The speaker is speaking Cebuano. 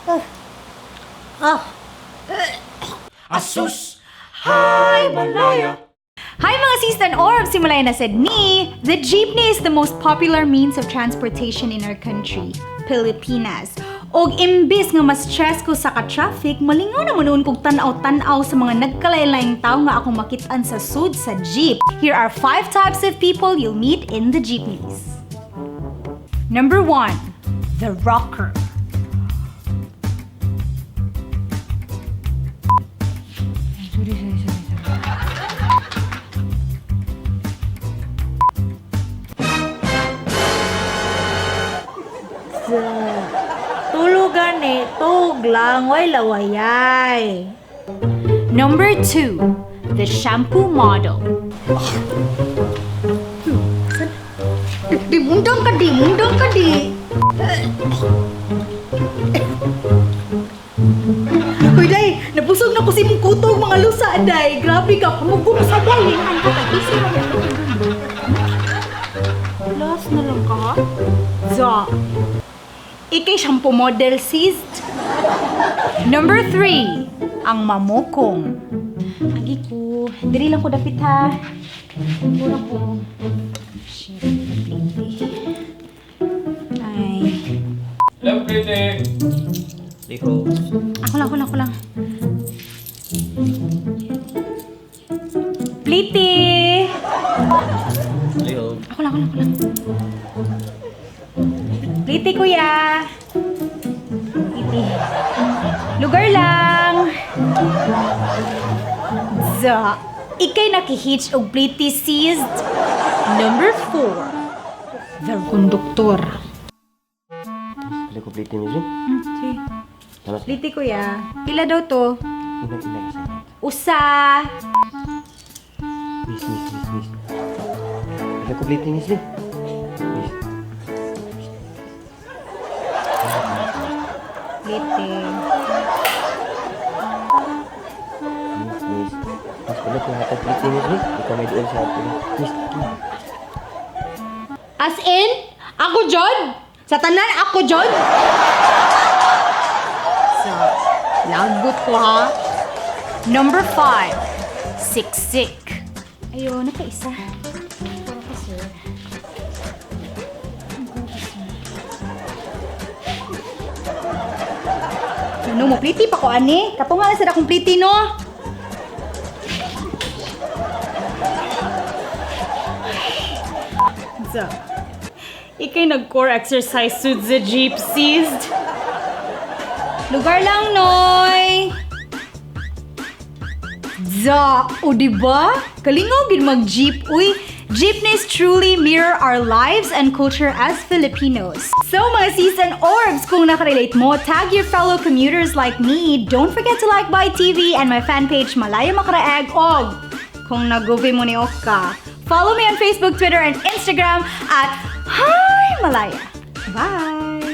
Ah. Asus! Hi, Malaya! Hi, mga sis and orbs! Simulay na said ni, the jeepney is the most popular means of transportation in our country, Pilipinas. Og imbis nga mas stress ko sa ka-traffic, malingaw na mo noon kog tan-aw-tan-aw sa mga nagkalain-laing tao nga akong makitaan sa sud sa jeep. Here are five types of people you'll meet in the jeepneys. Number 1, the rocker. Sorry, sorry, sorry, sorry. Tulugan eh, tug lang, way lawayay. Number 2, the shampoo model. Di mundang ka di, mundang ka di. Hoy day, nabusog na ko si mong kutog mga lusa day. Grabe ka, pamugong sa day. Ang ka busy ra yan. Last na lang ka ha? Za. Ikay shampoo model sis. Number 3, ang mamukong. Agi ko, diri lang ko dapit ha. Mura ko. Shit, plate. Ay. Hello, pretty! Liho. Ako lang, ako lang, ako lang. Pliti! Liho. Ako lang, ako lang, ako lang. Pliti, kuya! Pliti. Lugar lang! Za. Ikay nakihitch og pliti seized. Number 4. The conductor. Pila ko plate ni Jun. Sige. Tama. Pliti, kuya. Pila daw to? Ina ina isa. Usa. Miss, miss, miss, miss. Pila ko plate ni Jun. Miss. Pliti. Miss, miss. Miss, pila ko hatag plate ni Jun. Ikaw may duol sa atin. Miss, miss. As in, ako Jod? Sa tanan, ako Jod? So, lagot ko ha. Number 5, siksik. Ayun, nakaisa. Puro ka, sir. Ano mo, pliti pa ko, ani? Katunga na sa akong pliti, no? So, ikay nag-core exercise suit sa jeep seized. Lugar lang, Noy! Za! O, diba? Kalingaw gid mag-jeep, uy! Jeepneys truly mirror our lives and culture as Filipinos. So mga sis and orbs, kung nakarelate mo, tag your fellow commuters like me. Don't forget to like Bye TV and my fan page Malaya Makaraeg og kung nagubi mo ni Oka. Follow me on Facebook, Twitter, and Instagram at Hi Malaya. Bye!